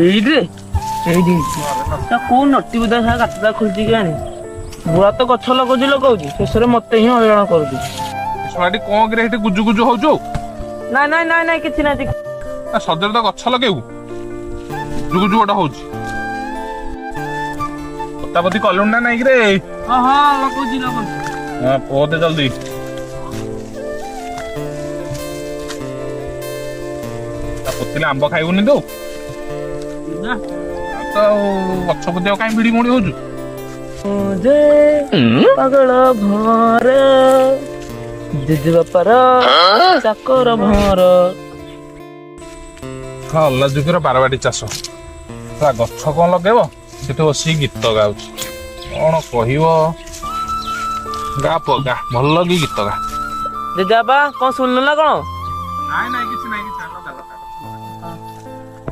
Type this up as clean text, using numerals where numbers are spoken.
ଏଇଠି ଏଇଠି ତା କୋଉ ନଟି ବୁଦା ସାର୍ ଗାତଟା ଖୋଲିଛି କେଜାଣି। ବୁଢା ତ ଗଛ ଲଗଉଛି ଲଗଉଛି, ଶେଷରେ ମତେ ହିଁ ହଇରାଣ କରୁଛି। ଶଳାଟି କଣ କିରେ ସେଠି ଗୁଜୁ ଗୁଜୁ ହଉଛୁ? ନାଇଁ ନାଇଁ ନାଇଁ ନାଇଁ, କିଛି ନାହିଁ। ନା ସଜରେ ତ ଗଛ ଲଗେଇବୁ, ଗୁଜୁ ଗୁଜୁ ଗୋଟେ ହଉଛି। ପୋତାପୋତି କଲୁଣି ନା ନାଇଁ କିରେ? ହଁ ହଁ, ଲଗଉଛି ଲଗଉଛି। ହଁ, ପୋତେ ଜଲ୍ଦି। ତା ପୋତିଲେ ଆମ୍ବ ଖାଇବୁନି ତୁ? ନା। ତ ଆଉ ଗଛ ପୋତିବାକୁ କାଇଁ ଭିଡି ମୋଡି ହଉଛୁ? ଯେ ପାଗଳ ଭଁର, ଜେଜେବାପାର ଚାକର ଭଁର। ହଁ, ଅଲାଜୁକର ବାରବାଟୀ ଚାଷ। ତା ଗଛ କଣ ଲଗେଇବ, ସେଠି ବସିକି ଗୀତ ଗାଉଛି। କଣ କହିବ? ଗା ପୁଅ ଗା, ଭଲ କି ଗୀତ ଗା। ଜେଜେବାପା, କଣ ଶୁଣିଲୁ ନା କଣ? ନାଇଁ ନାଇଁ, କିଛି ନାଇଁ, କିଛି।